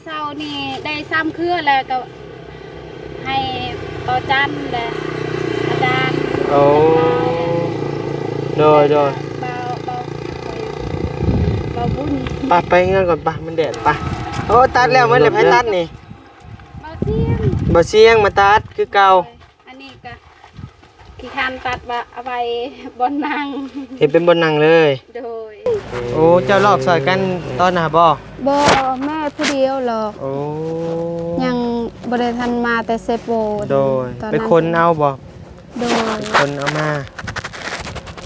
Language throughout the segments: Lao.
ເຊົ້ານີ້ໄດ້ສາມເຄືອແລ້ວ ກໍໃຫ້ເບົາຈັນ ແລະ ອາຈານ ໂອ້ ແລະ ໂດຍ ໂດຍ ເບົາ ເບົາ ເບົາບຸນ. ໄປ ໄປເຮືອນກ່ອນ ໄປ ມັນແດດ ໄປ. ໂອ້ ຕັດແລ້ວ ເອີ ມັນແລ້ວ ໃຜຕັດນີ້? ເບົາຊຽງ ເບົາຊຽງມາຕັດຄືເກົ່າ. ອັນນີ້ກະຂີ້ຄ້ານຕັດ ວ່າເອົາໄວ້ບ່ອນນັ່ງ ເຮັດເປັນບ່ອນນັ່ງເລີຍ. ໂດຍ. ໂອ້ ເຈົ້າລອກຊ່ອຍກັນຕອນນັ້ນບໍ່? ບໍ່ ແມ່ຜູ້ດຽວລອກ. ໂອ້ ຍັງບໍ່ໄດ້ທັນມາແຕ່ເຊໂປນ. ໂດຍ. ໄປຂົນເອົາບໍ່? ໂດຍ. ໄປຂົນເອົາມາ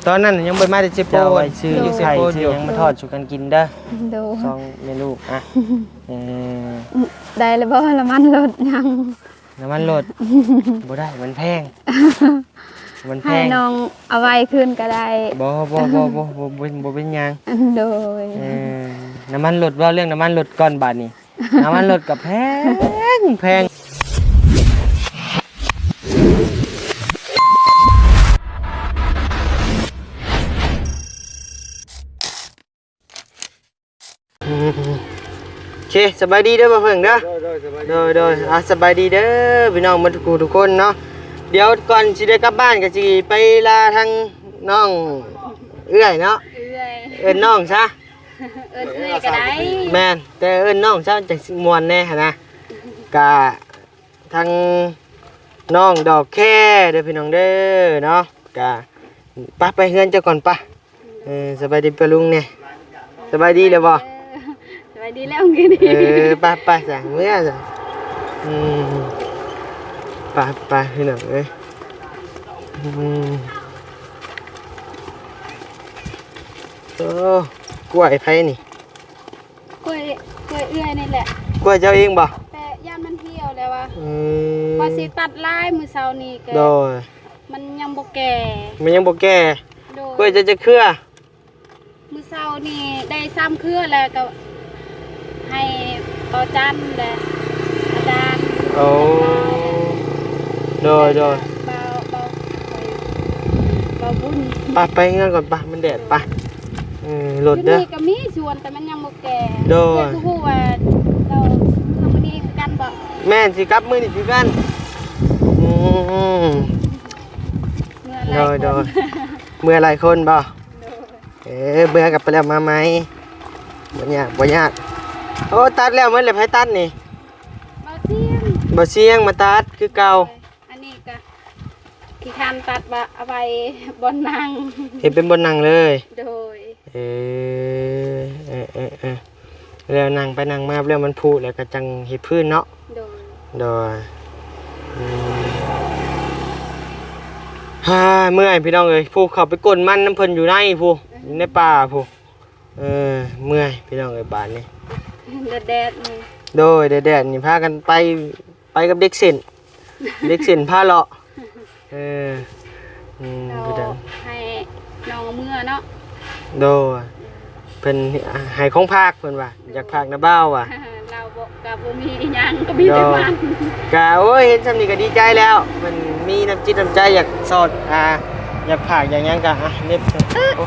ຕອນນັ້ນຍັງບໍ່ມາແຕ່ເຊໂປນ. ເຈົ້າໄວ້ຊື້ ຢູ່ເຊໂປນ ຊື້ຫຍັງມາທອດສູ່ກັນກິນເດີ. ໂດຍ. ສອງແມ່ລູກ ອ່ະ ເອີ ໄດ້ແລ້ວບໍ່? ນ້ຳມັນລົດຍັງ. ນ້ຳມັນລົດ ບໍ່ໄດ້ ມັນແພງ ມັນແພງ. ໃຫ້ນ້ອງເອົາໄວ້ຄືນກໍໄດ້. ບໍ່ ບໍ່ ບໍ່ ບໍ່ ບໍ່ເປັນ ບໍ່ເປັນຫຍັງ. ໂດຍ. ເອີ ນ້ຳມັນລົດ ເວົ້າເລື່ອງນ້ຳມັນລົດກ່ອນບາດນີ້. ນ້ຳມັນລົດກໍແພງ ແພງ. ອືມ ໂອເຄ ສະບາຍດີເດີບ່າວເຜິ້ງເດີ. ໂດຍ ໂດຍ ສະບາຍດີ ໂດຍ ໂດຍ ອ່າ ສະບາຍດີເດີພີ່ນ້ອງໝົດທຸກຜູ້ທຸກຄົນເນາະ. ດຽວກ່ອນຊິໄດ້ກັບບ້ານກໍຊິໄປລາທາງນ້ອງເອື້ອຍເນາະ. ເອື້ອຍ ເອີ້ນນ້ອງຊະ. ເອີ້ນເອື້ອຍກໍໄດ້. ແມ່ນ ແຕ່ເອີ້ນນ້ອງຊະຈັ່ງຊິມ່ວນແດ່ຫັ້ນນະ. ກະ ທາງນ້ອງດອກແຄເດີພີ່ນ້ອງເດີເນາະ. ກະ ໄປ ໄປເຮືອນເຈົ້າກ່ອນ ໄປ. ເອີ ສະບາຍດີປ້າລຸງແດ່. ສະບາຍດີແລ້ວບໍ່? ສະບາຍດີແລ້ວ. ເອີ ໄປ ໄປຊະ ເມືອຊະ. ອືມ ໄປ ໄປພີ່ນ້ອງເອີຍ. ອືມ ໂອ້ ກ້ວຍໃຜນີ້? ກ້ວຍ ກ້ວຍເອື້ອຍນີ້ແຫຼະ. ກ້ວຍເຈົ້າເອງບໍ່? ແຕ່ຢ້ານມັນຫ່ຽວແລ້ວວ່າ. ອືມ ວ່າຊິຕັດຫຼາຍມື້ເຊົ້ານີ້ກໍ ໂດຍ ມັນຍັງບໍ່ແກ່. ມັນຍັງບໍ່ແກ່. ໂດຍ. ກ້ວຍເຈົ້າຈັກເຄືອ? ມື້ເຊົ້ານີ້ໄດ້ສາມເຄືອແລ້ວ ກໍໃຫ້ເບົາຈັນ ແລະ ອາຈານ. ໂອ້ ໂດຍ ໂດຍ. ເບົາ ເບົາ ເບົາບຸນ. ໄປ ໄປເຮືອນກ່ອນ ໄປ ມັນແດດ ໄປ. ເອີ ລົດເດີ ຢູ່ນີ້ກໍມີສວນ ແຕ່ມັນຍັງບໍ່ແກ່. ໂດຍ. ເພິ່ນບໍ່ຮູ້ວ່າເຈົ້າເມືອມື້ນີ້ຄືກັນບໍ່? ແມ່ນ ຊິກັບມື້ນີ້ຄືກັນ. ອືມ ເມືອຫຼາຍຄົນ. ໂດຍ ໂດຍ. ເມືອຫຼາຍຄົນບໍ່? ໂດຍ. ເອີ ເມືອກັບໄປແລ້ວມາໃໝ່ ບໍ່ຍາກ ບໍ່ຍາກ. ໂອ້ ຕັດແລ້ວ ມັນແລ້ວ ໃຜຕັດນີ້? ເບົາຊຽງ ເບົາຊຽງມາຕັດຄືເກົ່າ. ໂດຍ. ອັນນີ້ກະຂີ້ຄ້ານຕັດ ວ່າເອົາໄວ້ບ່ອນນັ່ງ ເຮັດເປັນບ່ອນນັ່ງເລີຍ. ໂດຍ. ເອີ ເອີ ເອີ ເອີ ແລ້ວນັ່ງໄປນັ່ງມາ ແລ້ວມັນຜຸແລ້ວກໍຈັ່ງເຮັດພື້ນເນາະ. ໂດຍ ໂດຍ. ອືມ ຮາ ເມື່ອຍພີ່ນ້ອງເອີຍ. ຜູ້ເຂົ້າໄປກົນມັນນຳເພິ່ນຢູ່ໃນຜູ້ ຢູ່ໃນປ່າຜູ້. ເອີ ເມື່ອຍພີ່ນ້ອງເອີຍບາດນີ້ ແດດໆນີ້. ໂດຍ ແດດໆນີ້ ພາກັນໄປ ໄປກັບເດັກເສັ້ນ ເດັກເສັ້ນພາເລາະ. ເອີ ອືມ ເຈົ້າ ໃຫ້ນ້ອງເມືອເນາະ. ໂດຍ. ເພິ່ນໃຫ້ຂອງຝາກ ເພິ່ນວ່າ ຢາກຝາກນະບ່າວວ່າ. ລາວບໍ່ ກໍບໍ່ມີອີ່ຫຍັງ ກໍມີແຕ່ມັນ. ໂດຍ. ກໍ ໂອ້ຍ ເຫັນຊ່ຳນີ້ກໍດີໃຈແລ້ວ. ເພິ່ນມີນ້ຳຈິດນ້ຳໃຈ ຢາກສອດ ອ່າ ຢາກຝາກ ຢາກຫຍັງກໍ ອ່ະ ເນັບໃສ່ ໂອ້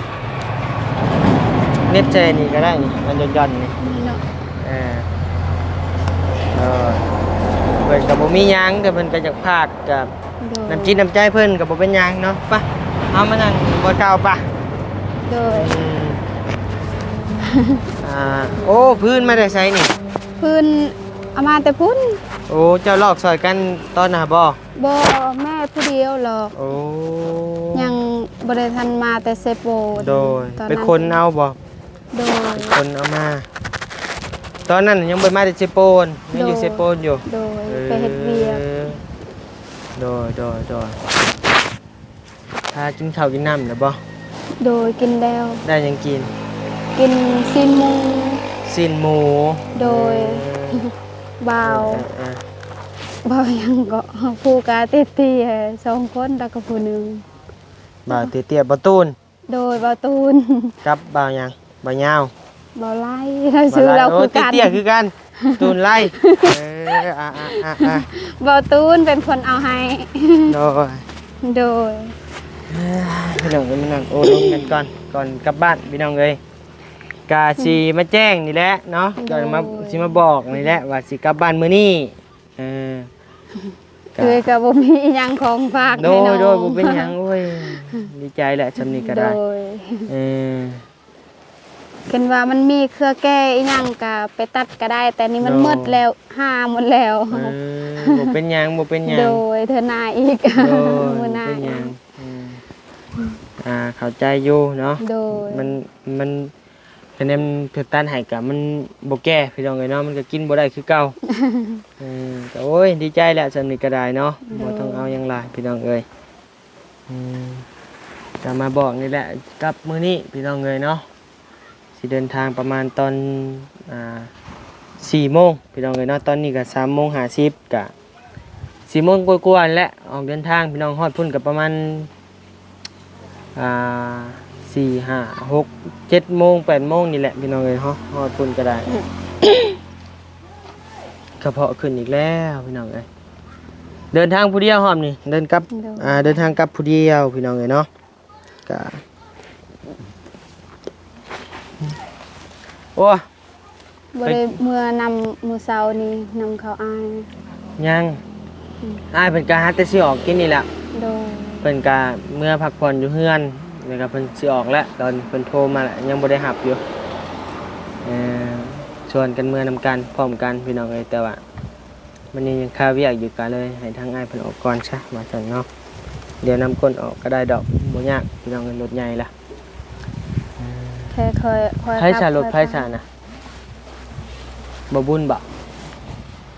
ເນັບໃສ່ນີ້ກໍໄດ້ນີ້ ມັນຢ່ອນໆນີ້. ນີ້ເນາະ. ເອີ ເອີ ເພິ່ນກໍບໍ່ມີຫຍັງ ແຕ່ເພິ່ນກໍຢາກຝາກ ກໍ ໂດຍ ນ້ຳຈິດນ້ຳໃຈເພິ່ນກໍບໍ່ເປັນຫຍັງເນາະ. ໄປ ເຮົາມານັ່ງບ່ອນເກົ່າປະ. ໂດຍ. ອືມ ອ່າ ໂອ້ ພື້ນມາແຕ່ໃສນີ້? ພື້ນເອົາມາແຕ່ພຸ້ນ. ໂອ້ ເຈົ້າລອກຊ່ອຍກັນຕອນນັ້ນບໍ່? ບໍ່ ແມ່ຜູ້ດຽວລອກ. ໂອ້ ຍັງບໍ່ໄດ້ທັນມາແຕ່ເຊໂປນ. ໂດຍ. ຕອນນັ້ນ ໄປຂົນເອົາບໍ່? ໂດຍ. ໄປຂົນເອົາມາ ຕອນນັ້ນຍັງບໍ່ມາແຕ່ເຊໂປນ ຍັງຢູ່ເຊໂປນຢູ່. ໂດຍ. ເອີ ໄປເຮັດວຽກ. ໂດຍ ໂດຍ ໂດຍ. ພາກິນເຂົ້າກິນນ້ຳແລ້ວບໍ່? ໂດຍ ກິນແລ້ວ. ໄດ້ຫຍັງກິນ? ກິນຊີ້ນໝູ. ຊີ້ນໝູ. ໂດຍ. ເອີ ບ່າວ ເອີ ເອີ ບ່າວຫຍັງເກາະ ຜູ້ກະເຕ້ຍໆ ສອງຄົນ ແລ້ວກໍຜູ້ໜຶ່ງ ບ່າວເຕ້ຍໆ ບ່າວຕູນ. ໂດຍ ບ່າວຕູນ. ກັບບ່າວຫຍັງ? ບ່າວຍາວ. ບ່າວໄລ ລາວຊື່ລາວຄືກັນ. ໂອ້ ເຕ້ຍໆຄືກັນ ຕູນໄລ. ເອີ ອ່າໆໆໆ ບ່າວຕູນເປັນຄົນເອົາໃຫ້. ໂດຍ ໂດຍ. ພີ່ນ້ອງເອີຍ ມານັ່ງໂອ້ລົມກັນກ່ອນ ກ່ອນກັບບ້ານ ພີ່ນ້ອງເອີຍ. ກະຊິມາແຈ້ງນີ້ແຫຼະເນາະ ໂດຍ ກະມາ ຊິມາບອກນີ້ແຫຼະວ່າຊິກັບບ້ານມື້ນີ້. ເອີ ກະ ເອື້ອຍກໍບໍ່ມີອີ່ຫຍັງຂອງຝາກໃຫ້ນ້ອງ ໂດຍ ໂດຍ ບໍ່ເປັນຫຍັງ. ໂອ້ຍ ດີໃຈແຫຼະ ຊ່ຳນີ້ກໍໄດ້ ໂດຍ ເອີ ຄັນວ່າມັນມີເຄືອແກ່ອີ່ຫຍັງກໍໄປຕັດກໍໄດ້ ແຕ່ນີ້ມັນ ໂດຍ ໝົດແລ້ວ ຫາໝົດແລ້ວ. ເອີ ບໍ່ເປັນຫຍັງ ບໍ່ເປັນຫຍັງ ໂດຍ ເທື່ອໜ້າອີກ ໂດຍ ມື້ໜ້າ ບໍ່ເປັນຫຍັງ ອືມ ອ່າ ເຂົ້າໃຈຢູ່ເນາະ ໂດຍ ມັນ ມັນ ຄະແນນເພິ່ນຕັດໃຫ້ກະມັນບໍ່ແກ່ພີ່ນ້ອງເອີຍເນາະ ມັນກະກິນບໍ່ໄດ້ຄືເກົ່າ. ເອີ ກະໂອ້ຍ ດີໃຈແຫຼະ ຊ່ຳນີ້ກະໄດ້ເນາະ ໂດຍ ບໍ່ຕ້ອງເອົາຫຍັງຫຼາຍພີ່ນ້ອງເອີຍ. ອືມ ກະມາບອກນີ້ແຫຼະ ກັບມື້ນີ້ພີ່ນ້ອງເອີຍເນາະ ຊິເດີນທາງປະມານຕອນ ອ່າ ສີ່ໂມງພີ່ນ້ອງເອີຍເນາະ ຕອນນີ້ກະສາມໂມງຫ້າສິບ ກະສີ່ໂມງກວ່າໆແຫຼະ ອອກເດີນທາງພີ່ນ້ອງ ຮອດພຸ້ນກະປະມານ ອ່າ ສີ່ ຫ້າ ຫົກ ເຈັດໂມງ ແປດໂມງນີ້ແຫຼະພີ່ນ້ອງເອີຍ ຮອດ ຮອດພຸ້ນກໍໄດ້. ກະເພາະຂຶ້ນອີກແລ້ວພີ່ນ້ອງເອີຍ ເດີນທາງຜູ້ດຽວຮອບນີ້ ເດີນກັບ ໂດຍ ອ່າ ເດີນທາງກັບຜູ້ດຽວພີ່ນ້ອງເອີຍເນາະ ກະ ໂອ້ ບໍ່ໄດ້ເມືອນຳ ມື້ເຊົ້ານີ້ນຳເຂົາອ້າຍ ຍັງ ອືມ ອ້າຍເພິ່ນກະຫາແຕ່ຊິອອກກິນນີ້ແຫຼະ ໂດຍ ເພິ່ນກະເມືອພັກຜ່ອນຢູ່ເຮືອນ ແລ້ວກະເພິ່ນຊິອອກແລ້ວ ຕອນເພິ່ນໂທມາແລ້ວ ຍັງບໍ່ໄດ້ຮັບຢູ່ ເອີ ຊວນກັນເມືອນຳກັນພ້ອມກັນພີ່ນ້ອງເອີຍ ແຕ່ວ່າ ມື້ນີ້ຍັງຄາວຽກຢູ່ ກະເລີຍໃຫ້ທາງອ້າຍເພິ່ນອອກກ່ອນຊະວ່າຊັ້ນເນາະ ດຽວນຳກົ້ນອອກກໍໄດ້ດອກ ບໍ່ຍາກພີ່ນ້ອງເອີຍ ລົດໃຫຍ່ລະ. ແຄ່ຄ່ອຍ ຄ່ອຍ ໃຜສາ ຂັບ ລົດໃຜສານະ ບໍ່ບຸນບໍ?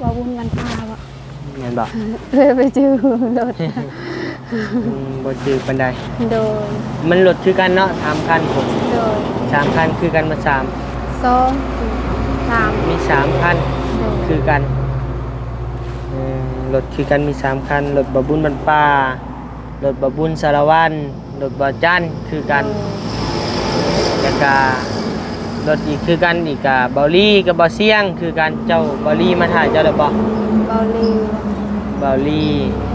ບໍ່ບຸນ ມັນພາບໍ? ແມ່ນບໍ? ເລີຍໄປຈື່ລົດ ອືມ ບໍ່ຈື່ປານໃດ ໂດຍ ມັນລົດຄືກັນເນາະ ສາມຄັນພຸ້ນ ໂດຍ ສາມຄັນຄືກັນໝົດ ສາມ ສອງ ສາມ ມີສາມຄັນ ໂດຍ ຄືກັນ ເອີ ລົດຄືກັນມີສາມຄັນ ລົດບໍ່ບຸນບ້ານປ່າ ລົດບໍ່ບຸນສາລະວັນ ລົດບໍ່ຈັນຄືກັນ ໂດຍ ແລ້ວກະລົດອີກຄືກັນອີກກະ ເບົາລີກັບເບົາຊຽງຄືກັນ ເຈົ້າ ເບົາລີມາຖ້າເຈົ້າແລ້ວບໍ? ເບົາລີ ເບົາລີ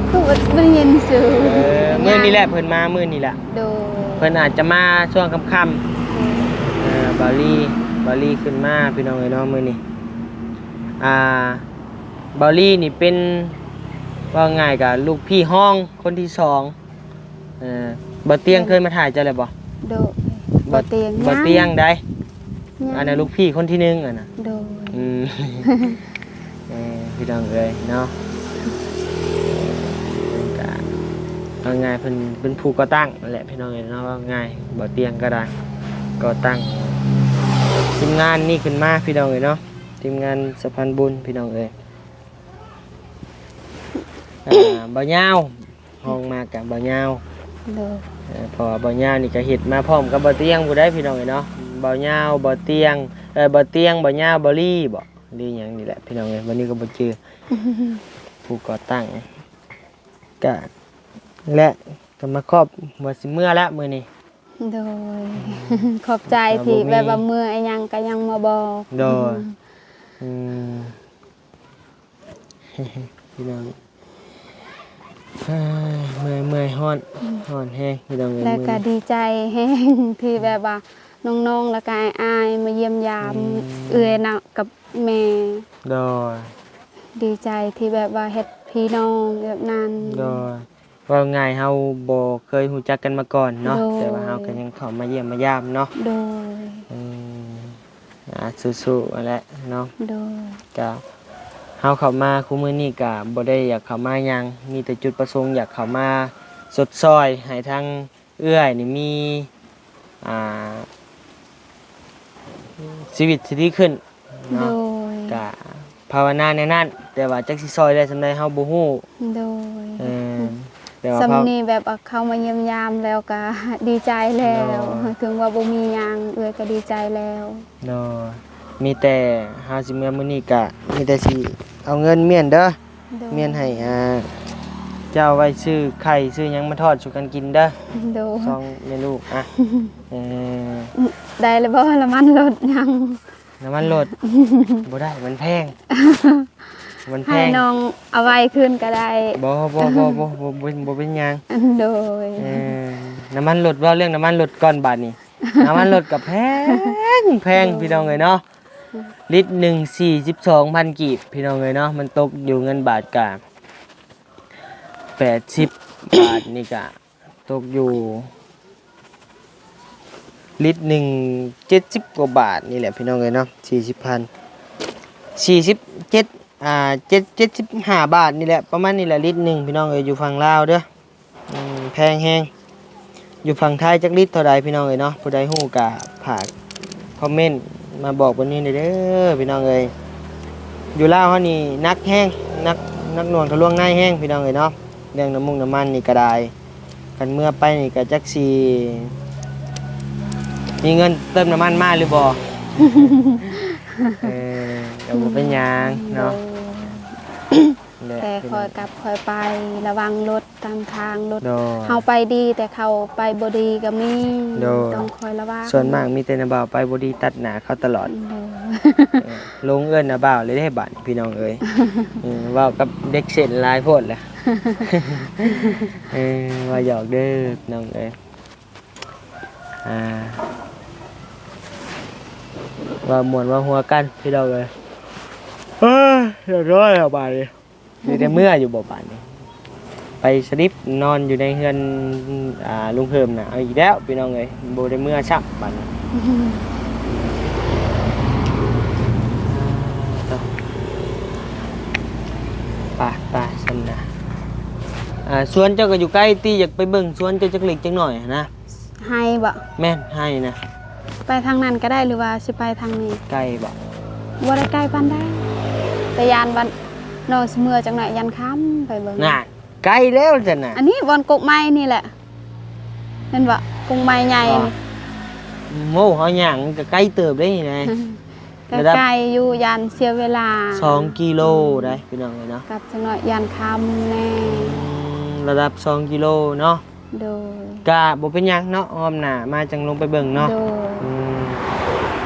ຄືວ່າໄດ້ຍິນຊື່ ເອີ ມື້ນີ້ແຫຼະ ເພິ່ນມາມື້ນີ້ແຫຼະ ໂດຍ ເພິ່ນອາດຈະມາຊ່ວງຄ່ຳໆ ໂດຍ ເອີ ເບົາລີ ເບົາລີຂຶ້ນມາພີ່ນ້ອງເອີຍເນາະ ມື້ນີ້ ອ່າ ເບົາລີນີ້ເປັນ ເວົ້າງ່າຍກະລູກພີ່ຮອງຄົນທີສອງ ເອີ ເບົາຕຽງເຄີຍມາຖ່າຍເຈົ້າແລ້ວບໍ່? ໂດຍ ເບົາຕຽງ ເບົາຕຽງໃດ ຍັງ ອັນນັ້ນລູກພີ່ຄົນທີໜຶ່ງ ອັນນັ້ນ ໂດຍ ອືມ ເອີ ພີ່ນ້ອງເອີຍເນາະ ເພິ່ນກະ ເວົ້າງ່າຍເພິ່ນເປັນຜູ້ກໍ່ຕັ້ງນັ້ນແຫຼະ ພີ່ນ້ອງເອີຍເນາະ ເວົ້າງ່າຍ ເບົາຕຽງກໍໄດ້ ກໍ່ຕັ້ງທີມງານນີ້ຂຶ້ນມາ ພີ່ນ້ອງເອີຍເນາະ ທີມງານສະພານບຸນ ພີ່ນ້ອງເອີຍ. ອ່າ ບ່າວຍາວ ຫ້ອງມາກະບ່າວຍາວ ໂດຍ ເອີ ເພາະວ່າບ່າວຍາວນີ້ກະເຮັດມາພ້ອມກັບບ່າວຕຽງຜູ້ໃດພີ່ນ້ອງເອີຍເນາະ ບ່າວຍາວ ບ່າວຕຽງ ເອີ ບ່າວຕຽງ ບ່າວຍາວ ບ່າວລີບໍ ຫຼືຫຍັງນີ້ແຫຼະພີ່ນ້ອງເອີຍ ບັດນີ້ກໍບໍ່ຈື່ ຜູ້ກໍ່ຕັ້ງ ກະ ແລະ ກະມາຄອບວ່າຊິເມືອແລ້ວມື້ນີ້ ໂດຍ ຂອບໃຈທີ່ແບບວ່າເມືອອີ່ຫຍັງກໍຍັງມາບອກ ໂດຍ ອືມ ພີ່ນ້ອງ ເມື່ອຍ ເມື່ອຍ ຮ້ອນ ຮ້ອນແຮງ ພີ່ນ້ອງເອີຍ ແລ້ວກໍດີໃຈແຮງທີ່ແບບວ່ານ້ອງໆ ແລ້ວກໍອ້າຍໆ ມາຢ້ຽມຢາມ ອືມ ເອື້ອຍນະກັບແມ່ ໂດຍ ດີໃຈທີ່ແບບວ່າເຮັດພີ່ນ້ອງແບບນັ້ນ ໂດຍ ເວົ້າງ່າຍເຮົາບໍ່ເຄີຍຮູ້ຈັກກັນມາກ່ອນເນາະ ໂດຍ ແຕ່ວ່າເຮົາກໍຍັງເຂົ້າມາຢ້ຽມມາຢາມເນາະ ໂດຍ ອືມ ອ່າ ສູ້ໆ ຫັ້ນແຫຼະເນາະ ໂດຍ ກະເຮົາເຂົ້າມາຄູ່ມື້ນີ້ກະບໍ່ໄດ້ຢາກເຂົ້າມາຫຍັງ ມີແຕ່ຈຸດປະສົງຢາກເຂົ້າມາຊົດຊ່ອຍໃຫ້ທາງເອື້ອຍນີ້ມີ ອ່າ ຊີວິດທີ່ດີຂຶ້ນເນາະ ໂດຍ ກະພາວະນາແນວນັ້ນ ແຕ່ວ່າຈັກຊິຊ່ອຍໄດ້ສ່ຳໃດເຮົາບໍ່ຮູ້ ໂດຍ ເອີ ແຕ່ວ່າສ່ຳນີ້ແບບເຂົ້າມາຢ້ຽມຢາມແລ້ວກະດີໃຈແລ້ວ ໂດຍ ເຖິງວ່າບໍ່ມີຫຍັງ ເອື້ອຍກະດີໃຈແລ້ວ ໂດຍ ມີແຕ່ເຮົາຊິເມືອມື້ນີ້ກະມີແຕ່ຊິເອົາເງິນມ້ຽນເດີ ໂດຍ ມ້ຽນໃຫ້ ອ່າ ເຈົ້າໄວ້ຊື້ໄຂ່ຊື້ຫຍັງມາທອດສູ່ກັນກິນເດີ ໂດຍ ສອງແມ່ລູກ ອ່ະ ເອີ ໄດ້ແລ້ວບໍ່ ນ້ຳມັນລົດຍັງ ນ້ຳມັນລົດ ບໍ່ໄດ້ ມັນແພງ ມັນແພງ ໃຫ້ນ້ອງເອົາໄວ້ຄືນກໍໄດ້ ບໍ່ ບໍ່ ບໍ່ ບໍ່ ບໍ່ ບໍ່ເປັນຫຍັງ ໂດຍ ເອີ ນ້ຳມັນລົດ ເວົ້າເລື່ອງນ້ຳມັນລົດກ່ອນບາດນີ້ ນ້ຳມັນລົດກໍແພງ ແພງ ໂດຍ ພີ່ນ້ອງເອີຍເນາະ ລິດໜຶ່ງສີ່ສິບສອງພັນກີບ ພີ່ນ້ອງເອີຍເນາະ ມັນຕົກຢູ່ເງິນບາດກະແປດສິບບາດນີ້ກະ ຕົກຢູ່ລິດໜຶ່ງເຈັດສິບກວ່າບາດນີ້ແຫຼະ ພີ່ນ້ອງເອີຍເນາະ ສີ່ສິບພັນ ສີ່ສິບເຈັດ ອ່າ ເຈັດ ເຈັດສິບຫ້າບາດນີ້ແຫຼະ ປະມານນີ້ແຫຼະ ລິດໜຶ່ງ ພີ່ນ້ອງເອີຍ ຢູ່ຝັ່ງລາວເດີ ອືມ ແພງແຮງ ຢູ່ຝັ່ງໄທຈັກລິດເທົ່າໃດ ພີ່ນ້ອງເອີຍເນາະ ຜູ້ໃດຮູ້ກະຝາກຄອມເມັນມາບອກເພິ່ນນີ້ແດ່ເດີ ພີ່ນ້ອງເອີຍ ຢູ່ລາວເຮົານີ້ໜັກແຮງ ໜັກ ໜັກໜ່ວງທະລວງໃນແຮງ ພີ່ນ້ອງເອີຍເນາະ ເລື່ອງນ້ຳມົງນ້ຳມັນນີ້ກໍໄດ້ ຄັນເມືອໄປນີ້ກໍຈັກຊິມີເງິນເຕີມນ້ຳມັນມາຫຼືບໍ່ ເອີ ກໍບໍ່ເປັນຫຍັງເນາະ ໂດຍ ແຕ່ຄ່ອຍກັບຄ່ອຍໄປ ລະວັງລົດຕາມທາງ ລົດ ໂດຍ ເຮົາໄປດີ ແຕ່ເຂົາໄປບໍ່ດີກໍມີ ໂດຍ ຕ້ອງຄອຍລະວັງ ສ່ວນມາກມີແຕ່ນ້າບ່າວໄປບໍ່ດີຕັດໜ້າເຂົາຕະຫຼອດ ໂດຍ ເອີ ລົງເອີ້ນນ້າບ່າວເລີຍເດ້ບາດນີ້ ພີ່ນ້ອງເອີຍ ເອີ ເວົ້າກັບເດັກເສັ້ນຫຼາຍໂພດແຫຼະ ເອີ ວ່າຫຍອກເດີນ້ອງເອີຍ ອ່າ ເວົ້າມ່ວນເວົ້າຫົວກັນ ພີ່ນ້ອງເອີຍ ເອີ ຮຽບຮ້ອຍແລ້ວບາດນີ້ ມີແຕ່ເມືອຢູ່ບໍ່ບາດນີ້ ໄປສະດິບນອນຢູ່ໃນເຮືອນ ອ່າ ລຸງເຮີມນະ ເອົາອີກແລ້ວ ພີ່ນ້ອງເອີຍ ບໍ່ໄດ້ເມືອຊ້ຳບາດນີ້ ໄປໆ ຊັ້ນນະ ອ່າ ສວນເຈົ້າກໍຢູ່ໃກ້ຕິ ຢາກໄປເບິ່ງສວນເຈົ້າຈັກເລັກຈັກໜ້ອຍຫັ້ນນະ ໄຮ່ບໍ? ແມ່ນ ໄຮ່ນະ ໄປທາງນັ້ນກໍໄດ້ ຫຼືວ່າຊິໄປທາງນີ້? ໄກບໍ? ບໍ່ໄດ້ໄກປານໃດ ແຕ່ຢ້ານວ່ານ້ອງຊິເມືອຈັກໜ້ອຍ ຢ້ານຄ່ຳ ໄປເບິ່ງ ນັ້ນ ໄກແລ້ວຊັ້ນນະ ອັນນີ້ບ່ອນກົກໄມ້ນີ້ແຫຼະ ເຫັນບໍ່ ກົກໄມ້ໃຫຍ່ນີ້ ໂອ້ ເຮົາຍ່າງມັນກໍໄກເຕີບເດ້ນີ້ນະ ກໍໄກຢູ່ ຢ້ານເສຍເວລາ ສອງກິໂລໄດ໋ ພີ່ນ້ອງເອີຍເນາະ ກັບຈັກໜ້ອຍຢ້ານຄ່ຳແດ່ ອືມ ລະດັບສອງກິໂລເນາະ ໂດຍ ກະບໍ່ເປັນຫຍັງເນາະ ຮອບໜ້າມາຈັ່ງລົງໄປເບິ່ງເນາະ ໂດຍ ອືມ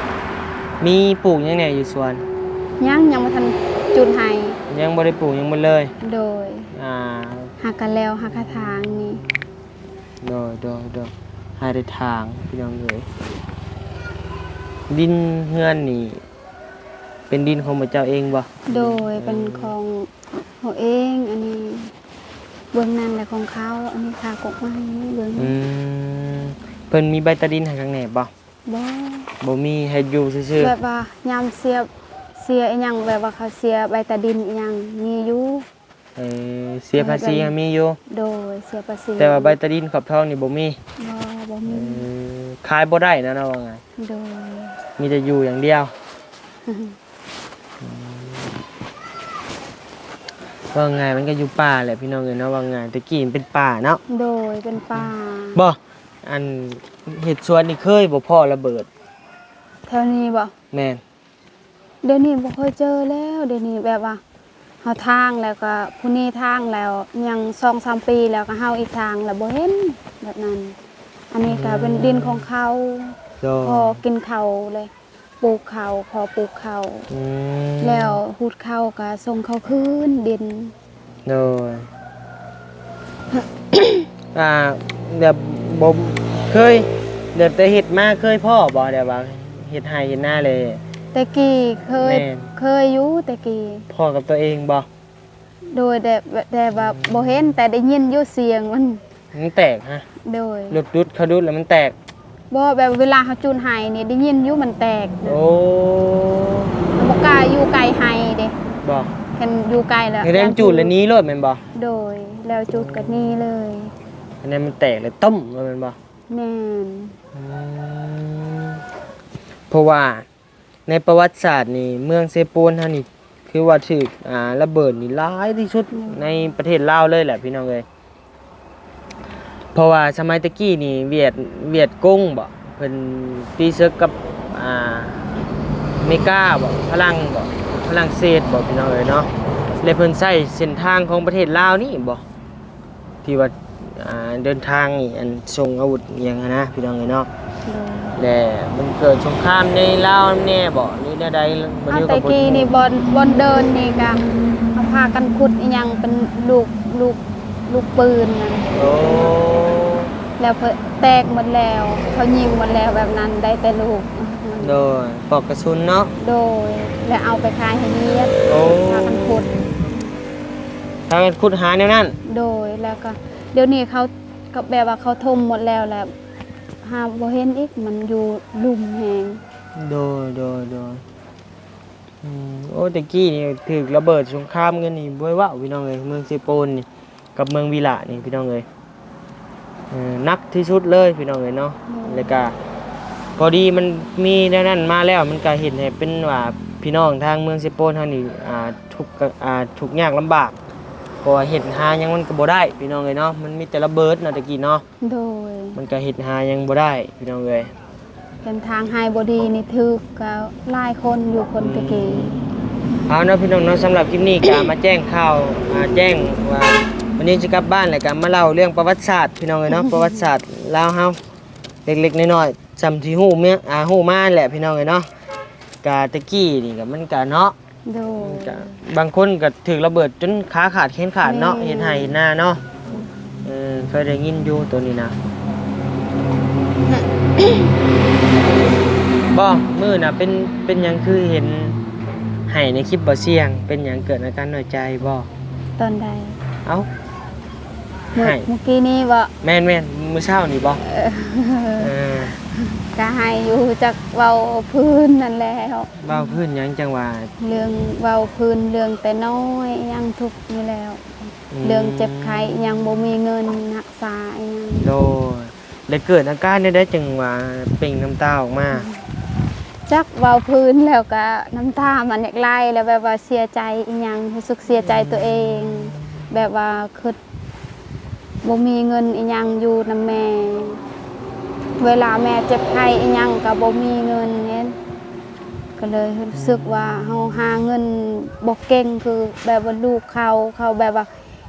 ມີປູກຫຍັງແດ່ຢູ່ສວນ? ຍັງ ຍັງບໍ່ທັນຈູດໄຮ່ ຍັງບໍ່ໄດ້ປູກຫຍັງໝົດເລີຍ ໂດຍ ອ່າ ຫາກະແລ້ວ ຫາກະຖາງນີ້ ໂດຍ ໂດຍ ໂດຍ ຫາໄດ້ຖາງ ພີ່ນ້ອງເອີຍ ດິນເຮືອນນີ້ ເປັນດິນຂອງໝູ່ເຈົ້າເອງບໍ່? ໂດຍ ເປັນຂອງເຮົາເອງ ອັນນີ້ເບື້ອງນັ້ນແຫຼະຂອງເຂົາ ອັນນີ້ຄາກົກໄມ້ເບື້ອງ ອືມ ເພິ່ນມີໃບຕາດິນໃຫ້ຂ້າງແນ່ບໍ່? ບໍ່ ບໍ່ມີ ໃຫ້ຢູ່ຊື່ໆ ແບບວ່າຍາມເສຍ ເສຍອີ່ຫຍັງ ແບບວ່າເຂົາເສຍໃບຕາດິນອີ່ຫຍັງ ມີຢູ່ ເອີ ເສຍພາສີ ເອີ ແບບ ຫາມີຢູ່ ໂດຍ ເສຍພາສີ ແຕ່ວ່າໃບຕາດິນຂອບທອງນີ້ບໍ່ມີ ບໍ່ ບໍ່ມີ ເອີ ຂາຍບໍ່ໄດ້ນະເນາະ ວ່າງ່າຍ ໂດຍ ມີແຕ່ຢູ່ຢ່າງດຽວ ອືມ ເວົ້າງ່າຍມັນກໍຢູ່ປ່າແຫຼະ ພີ່ນ້ອງເອີຍເນາະ ເວົ້າງ່າຍ ແຕ່ກີ້ມັນເປັນປ່າເນາະ ໂດຍ ເປັນປ່າ ບໍ່ ອັນເຮັດສວນນີ້ເຄີຍບໍ່ພໍ້ລະເບີດ ແຖວນີ້ບໍ່? ແມ່ນ ດຽວນີ້ບໍ່ຄ່ອຍເຈີແລ້ວ ດຽວນີ້ແບບວ່າເຮົາຖາງແລ້ວກໍຜູ້ນີ້ຖາງແລ້ວ ຍັງສອງສາມປີແລ້ວກໍເຮົາອີກຖາງແລ້ວບໍ່ເຫັນແບບນັ້ນ ອັນນີ້ກໍເປັນ ອືມ ດິນຂອງເຂົາ ໂດຍ ພໍກິນເຂົ້າເລີຍ ປູກເຂົ້າ ພໍປູກເຂົ້າ ອືມ ແລ້ວຫູດເຂົ້າກໍສົ່ງເຂົ້າຄືນດິນ ໂດຍ ອ່າ ແບບບໍ່ເຄີຍ ແບບແຕ່ເຮັດມາເຄີຍພໍ້ບໍ່ ແບບວ່າເຮັດໄຮ່ເຮັດນາເລີຍ? ແຕ່ກີ້ເຄີຍ ແມ່ນ ເຄີຍຢູ່ແຕ່ກີ້ ພໍ້ກັບຕົວເອງບໍ່? ໂດຍ ແຕ່ ແຕ່ວ່າ ອືມ ບໍ່ເຫັນ ແຕ່ໄດ້ຍິນຢູ່ສຽງມັນ ມັນແຕກຮະ? ໂດຍ ລົດດຸດ ເຂົາດຸດແລ້ວມັນແຕກ ບໍ່ ແບບເວລາເຮົາຈູດໄຮ່ນີ້ໄດ້ຍິນຢູ່ມັນແຕກນະ ໂອ້ ເຮົາບໍ່ກ້າຢູ່ໃກ້ໄຮ່ເດ້ ບໍ່ ຄັນຢູ່ໃກ້ແລ້ວ ຄືແນມຈູດແລ້ວໜີໂລດແມ່ນບໍ່? ໂດຍ ແລ້ວຈູດກໍໜີເລີຍ ຄັນແນມມັນແຕກແລ້ວຕຸ້ມໂລດແມ່ນບໍ່? ແມ່ນ ອືມ ເພາະວ່າ ໃນປະຫວັດສາດນີ້ ເມືອງເຊໂປນເຮົານີ້ ຖືວ່າຖືກ ອ່າ ລະເບີດນີ້ຫຼາຍທີ່ສຸດ ອືມ ໃນປະເທດລາວເລີຍແຫຼະ ພີ່ນ້ອງເອີຍ ເພາະວ່າສະໄໝແຕ່ກີ້ນີ້ ຫວຽດ ຫວຽດກົງບໍ ເພິ່ນຕີເສິກກັບ ອ່າ ເມກາບໍ ຝຣັ່ງບໍ ຝຣັ່ງເສດບໍ ພີ່ນ້ອງເອີຍເນາະ ແລະ ເພິ່ນໃຊ້ເສັ້ນທາງຂອງປະເທດລາວນີ້ບໍ ທີ່ວ່າ ອ່າ ເດີນທາງນີ້ ອັນສົ່ງອາວຸດອີ່ຫຍັງຫັ້ນນະ ພີ່ນ້ອງເອີຍເນາະ ໂດຍ ແລະ ມັນເກີດສົງຄາມໃນລາວນຳແດ່ບໍ ຫຼືແນວໃດ ເອົາ ແຕ່ກີ້ນີ້ ບ່ອນ ບ່ອນເດີນນີ້ກະເຮົາພາກັນຂຸດອີ່ຫຍັງເປັນລູກ ລູກ ລູກປືນນະ ໂອ້ ແລ້ວເພິ່ນແຕກໝົດແລ້ວ ເຂົາຍິງໝົດແລ້ວ ແບບນັ້ນ ໄດ້ແຕ່ລູກ. ໂດຍ ປອກກະສຸນເນາະ. ໂດຍ ແລ້ວເອົາໄປຂາຍໃຫ້ວຽດ. ໂອ້ ພາກັນຂຸດ ພາກັນຂຸດຫາແນວນັ້ນ. ໂດຍ ແລ້ວກໍດຽວນີ້ເຂົາ ກໍແບບວ່າເຂົາຖົມໝົດແລ້ວ ແລ້ວຫາບໍ່ເຫັນອີກ ມັນຢູ່ລຸ່ມແຮງ. ໂດຍ ໂດຍ ໂດຍ. ອືມ ໂອ້ ແຕ່ກີ້ນີ້ຖືກລະເບີດສົງຄາມກັນນີ້ ບໍ່ໃຫ້ເວົ້າ ພີ່ນ້ອງເອີຍ. ເມືອງເຊໂປນນີ້ກັບເມືອງວິລະນີ້ ພີ່ນ້ອງເອີຍ ເອີ ໜັກທີ່ສຸດເລີຍ ພີ່ນ້ອງເອີຍເນາະ. ໂດຍ ແລ້ວກະພໍດີມັນມີແນວນັ້ນມາແລ້ວ ມັນກະເຮັດໃຫ້ເປັນວ່າພີ່ນ້ອງທາງເມືອງເຊໂປນເຮົານີ້ ອ່າ ທຸກ ອ່າ ທຸກຍາກລຳບາກ ເພາະວ່າເຮັດຫາຫຍັງມັນກະບໍ່ໄດ້ ພີ່ນ້ອງເອີຍເນາະ. ມັນມີແຕ່ລະເບີດເນາະ ແຕ່ກີ້ເນາະ. ໂດຍ ມັນກະເຮັດຫາຫຍັງບໍ່ໄດ້ ພີ່ນ້ອງເອີຍ. ເປັນທາງໃຫ້ບໍ່ດີນີ້ ຖືກກໍຫຼາຍຄົນຢູ່ ຄົນແຕ່ກີ້. ອືມ ເອົາເນາະ ພີ່ນ້ອງເນາະ, ສຳລັບຄລິບນີ້ກໍມາແຈ້ງຂ່າວ ອ່າ ແຈ້ງວ່າວັນນີ້ຊິກັບບ້ານ ແລ້ວກໍມາເລົ່າເລື່ອງປະຫວັດສາດ ພີ່ນ້ອງເອີຍເນາະ ປະຫວັດສາດລາວເຮົາ ເລັກໆນ້ອຍໆ ສ່ຳທີ່ຮູ້ມາ ອ່າ ຮູ້ມາແຫຼະ ພີ່ນ້ອງເອີຍເນາະ. ກະແຕ່ກີ້ນີ້ກໍ ມັນກະເນາະ ໂດຍ ກະບາງຄົນກໍຖືກລະເບີດຈົນຂາຂາດແຂນຂາດເນາະ. ແມ່ນ ເຮັດໄຮ່ເຮັດນາເນາະ. ເອີ ເຄີຍໄດ້ຍິນຢູ່ໂຕນີ້ນະ. ບໍ່ ມື້ນະ ເປັນ ເປັນຫຍັງຄືເຫັນໄຫ້ໃນຄລິບບໍ່ສ່ຽງ? ເປັນຫຍັງ ເກີດອາການນ້ອຍໃຈບໍ່? ຕອນໃດ? ເອົ້າ ມື້ ໃຫ້ ມື້ກີ້ນີ້ບໍ່? ແມ່ນໆ ມື້ເຊົ້ານີ້ບໍ່? ເອີ ເອີ ກະໄຫ້ຢູ່ ຈັກເວົ້າພື້ນນັ້ນແຫຼະ. ເວົ້າພື້ນຫຍັງຈັ່ງວ່າ? ເລື່ອງເວົ້າພື້ນເລື່ອງແຕ່ນ້ອຍ ຫຍັງທຸກຢູ່ແລ້ວ. ອືມ ເລື່ອງເຈັບໄຂ້ຫຍັງ ບໍ່ມີເງິນຮັກສາຫຍັງ. ໂດຍ ແລ້ວເກີດອາການແນວໃດຈຶ່ງວ່າເປັ່ງນ້ຳຕາອອກມາ? ຈັກເວົ້າພື້ນແລ້ວກະນ້ຳຕາມັນຢາກໄຫຼ ແລ້ວແບບວ່າເສຍໃຈອີ່ຫຍັງ ຮູ້ສຶກເສຍໃຈຕົວເອງ ອືມ ແບບວ່າຄຶດ ບໍ່ມີເງິນອີ່ຫຍັງຢູ່ນຳແມ່ ເວລາແມ່ເຈັບໄຂ້ອີ່ຫຍັງກໍບໍ່ມີເງິນເດ້ ກໍເລີຍຮູ້ສຶກວ່າເຮົາຫາເງິນບໍ່ເກັ່ງ ຄືແບບວ່າລູກເຂົາ ເຂົາແບບວ່າ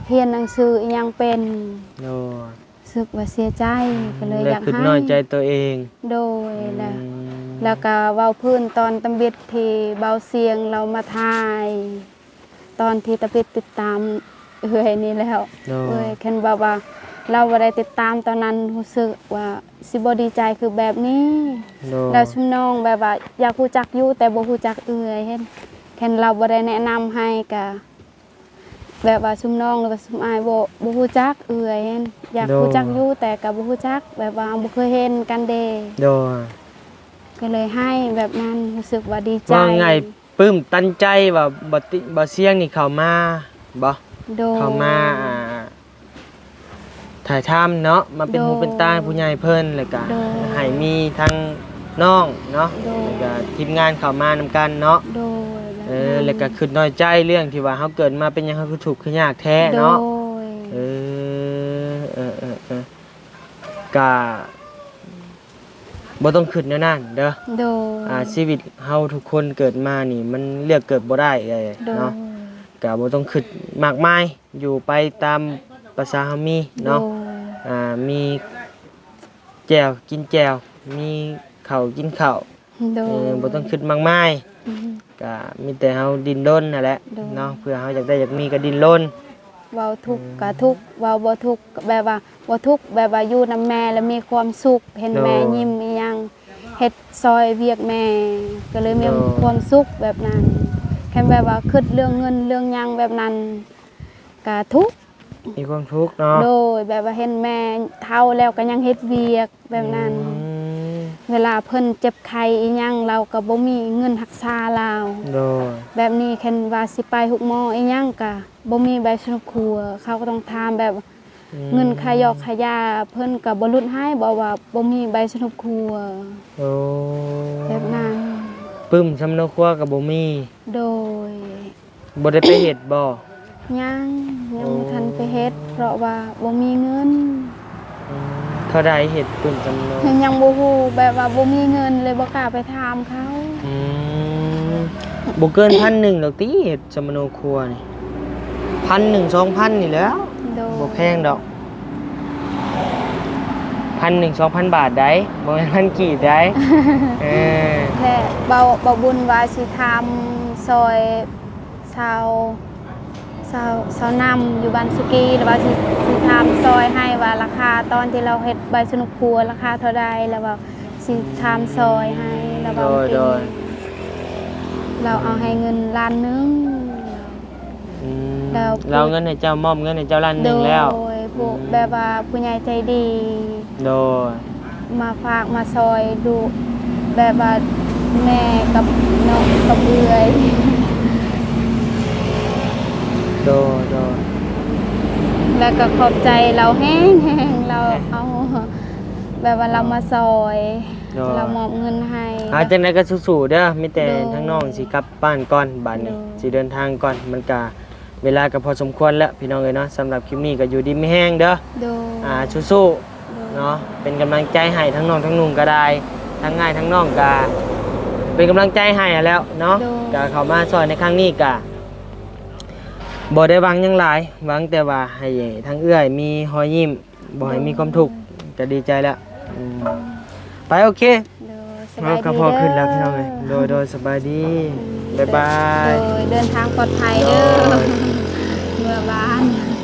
ຮຽນໜັງສືອີ່ຫຍັງເປັນ. ໂດຍ ຮູ້ສຶກວ່າເສຍໃຈ ອືມ ກໍເລີຍຢາກ ແລະ ຄຶດນ້ອຍໃຈຕົວເອງ. ໂດຍ ອືມ ແລ້ວ ແລ້ວກໍເວົ້າພື້ນຕອນຕຳບິດທີ່ເບົາຊຽງລາວມາຖ່າຍ ຕອນທີ່ຕະປິດຕິດຕາມເອື້ອຍນີ້ແລ້ວ ໂດຍ ເອື້ອຍ ຄັນແບບວ່າລາວບໍ່ໄດ້ຕິດຕາມຕອນນັ້ນ ຮູ້ສຶກວ່າຊິບໍ່ດີໃຈຄືແບບນີ້. ໂດຍ ແລ້ວຊຸມນ້ອງແບບວ່າຢາກຮູ້ຈັກຢູ່ ແຕ່ບໍ່ຮູ້ຈັກເອື້ອຍ ເຫັນ ຄັນລາວບໍ່ໄດ້ແນະນຳໃຫ້ກະ ແບບວ່າຊຸມນ້ອງ ຫຼືວ່າຊຸມອ້າຍບໍ່ ບໍ່ຮູ້ຈັກເອື້ອຍ ເຫັນ ຢາກ ໂດຍ ຮູ້ຈັກຢູ່ ແຕ່ກະບໍ່ຮູ້ຈັກ ແບບວ່າບໍ່ເຄີຍເຫັນກັນເດ້. ໂດຍ ກໍເລີຍໃຫ້ແບບນັ້ນ ຮູ້ສຶກວ່າດີໃຈ ເວົ້າງ່າຍ ປຶ້ມຕັນໃຈວ່າ ບໍ່ຕິ ບໍ່ຊຽງນີ້ເຂົ້າມາບໍ່? ໂດຍ ເຂົ້າມາ ອ່າ ຖ່າຍທຳເນາະ ມາເປັນ ໂດຍ ຫູເປັນຕາໃຫ້ຜູ້ໃຫຍ່ເພິ່ນ ແລ້ວກະ ໂດຍ ໃຫ້ມີທັງນ້ອງເນາະ ໂດຍ ແລ້ວກະທີມງານເຂົ້າມານຳກັນເນາະ. ໂດຍ ເອີ ແບບນັ້ນ ແລ້ວກະຄຶດນ້ອຍໃຈເລື່ອງທີ່ວ່າເຮົາເກີດມາເປັນຫຍັງເຮົາຄືທຸກຄືຍາກແທ້ເນາະ. ໂດຍ ເອີ ເອີ ເອີ ເອີ ກະ ບໍ່ຕ້ອງຄຶດແນວນັ້ນເດີ. ໂດຍ ອ່າ ຊີວິດເຮົາທຸກຄົນເກີດມານີ້ ມັນເລືອກເກີດບໍ່ໄດ້ເລີຍ ໂດຍ ເນາະ. ກະບໍ່ຕ້ອງຄຶດມາກມາຍ ຢູ່ໄປຕາມພາສາເຮົາມີເນາະ. ໂດຍ ອ່າ ມີແຈ່ວກິນແຈ່ວ ມີເຂົ້າກິນເຂົ້າ. ໂດຍ ເອີ ບໍ່ຕ້ອງຄຶດມາກມາຍ. ອືມ ກະມີແຕ່ເຮົາດີ້ນລົນຫັ້ນແຫຼະ ໂດຍ ເນາະ ເພື່ອເຮົາຢາກໄດ້ຢາກມີກໍດີ້ນລົນ. ເວົ້າທຸກ ອືມ ກະທຸກ ເວົ້າບໍ່ທຸກ ແບບວ່າບໍ່ທຸກ ແບບວ່າຢູ່ນຳແມ່ແລ້ວມີຄວາມສຸກ ເຫັນ ໂດຍ ແມ່ຍິ້ມອີ່ຫຍັງ ເຮັດຊ່ອຍວຽກແມ່ ກໍເລີຍມີ ໂດຍ ຄວາມສຸກແບບນັ້ນ. ຄັນແບບວ່າຄຶດເລື່ອງເງິນເລື່ອງຫຍັງແບບນັ້ນ ກະທຸກ ມີຄວາມທຸກເນາະ. ໂດຍ ແບບວ່າເຫັນແມ່ເຖົ້າແລ້ວກໍຍັງເຮັດວຽກ ແບບນັ້ນ. ອືມ ເວລາເພິ່ນເຈັບໄຂ້ອີ່ຫຍັງ ລາວກໍບໍ່ມີເງິນຮັກສາລາວ. ໂດຍ ແບບນີ້ຄັນວ່າຊິໄປໂຮງໝໍອີ່ຫຍັງກະບໍ່ມີໃບສະຫຼຸບຄົວ ເຂົາກໍຕ້ອງຖາມແບບ ອືມ ເງິນຄ່າຢອກຄ່າຢາ ເພິ່ນກໍບໍ່ຫຼຸດໃຫ້ ບອກວ່າບໍ່ມີໃບສະຫຼຸບຄົວ. ໂອ້ ແບບນັ້ນ ປຶ້ມສຳມະໂນຄົວກໍບໍ່ມີ. ໂດຍ ບໍ່ໄດ້ໄປເຮັດບໍ່? ຍັງ ຍັງ ໂອ້ ບໍ່ທັນໄປເຮັດ ເພາະວ່າບໍ່ມີເງິນ. ອືມ ເທົ່າໃດເຮັດປຶ້ມສຳມະໂນ? ຍັງບໍ່ຮູ້ ແບບວ່າບໍ່ມີເງິນ ເລີຍບໍ່ກ້າໄປຖາມເຂົາ. ອືມ ບໍ່ເກີນພັນໜຶ່ງດອກຕິ ເຮັດສຳມະໂນຄົວນີ້ ພັນໜຶ່ງ ສອງພັນນີ້ແຫຼ້ວ. ໂດຍ ບໍ່ແພງດອກ ພັນໜຶ່ງ ສອງພັນບາດໃດ໋ ບໍ່ແມ່ນພັນກີບໃດ໋. ເອີ ແລະ ເບົາ ເບົາບຸນວ່າຊິຖາມຊ່ອຍຊາວ ຊາວ ຊາວນຳຢູ່ບ້ານສຸກີ ລະວ່າຊິ ຊິຖາມຊ່ອຍໃຫ້ວ່າລາຄາຕອນທີ່ລາວເຮັດໃບສະໜຸກຄົວລາຄາເທົ່າໃດ ລະວ່າຊິຖາມຊ່ອຍໃຫ້ ລະວ່າ ໂດຍ ເປັນ ໂດຍ ລາວເອົາໃຫ້ເງິນລ້ານໜຶ່ງ ອືມ ແລ້ວ ລາວເອົາເງິນໃຫ້ເຈົ້າ ມອບເງິນໃຫ້ເຈົ້າລ້ານໜຶ່ງແລ້ວ ໂດຍ ຜູ້ ອືມ ແບບວ່າຜູ້ໃຫຍ່ໃຈດີ ໂດຍ ມາຝາກມາຊ່ອຍດູ ແບບວ່າແມ່ກັບນ້ອງກັບເອື້ອຍ ໂດຍ ໂດຍ ແລ້ວກໍຂອບໃຈລາວແຮງໆ ລາວເອົາ ແບບວ່າລາວມາຊ່ອຍ ໂດຍ ລາວມອບເງິນໃຫ້ ອ່າ ແລ້ວ ຈັ່ງໃດກໍສູ້ໆເດີ ມີແຕ່ ໂດຍ ທາງນ້ອງຊິກັບບ້ານກ່ອນ ບາດນີ້ ໂດຍ ຊິເດີນທາງກ່ອນ ມັນກະ ເວລາກໍພໍສົມຄວນແລ້ວພີ່ນ້ອງເອີຍເນາະ ສຳລັບຄລິບນີ້ກໍຢູ່ດີມີແຮງເດີ ໂດຍ ອ່າ ສູ້ໆ ໂດຍ ເນາະ ເປັນກຳລັງໃຈໃຫ້ທັງນ້ອງທັງນຸ່ງກໍໄດ້ ທັງອ້າຍທັງນ້ອງກໍເປັນກຳລັງໃຈໃຫ້ຫັ້ນແຫຼ້ວເນາະ ໂດຍ ກໍເຂົ້າມາຊ່ອຍໃນຄັ້ງນີ້ກໍບໍ່ໄດ້ຫວັງຫຍັງຫຼາຍ ຫວັງແຕ່ວ່າໃຫ້ທາງເອື້ອຍມີຮອຍຍິ້ມ ບໍ່ໃຫ້ມີຄວາມທຸກ ໂດຍ ກໍດີໃຈແລ້ວ ອືມ ໄປ ໂອເຄ ໂດຍ ສະບາຍດີເດີ ເຮົາກໍພໍຂຶ້ນແລ້ວພີ່ນ້ອງເອີຍ ໂດຍ ໂດຍ ສະບາຍດີ ອືມ ບາຍບາຍ ໂດຍ ເດີນທາງປອດໄພເດີ ໂດຍ ເມືອບ້ານ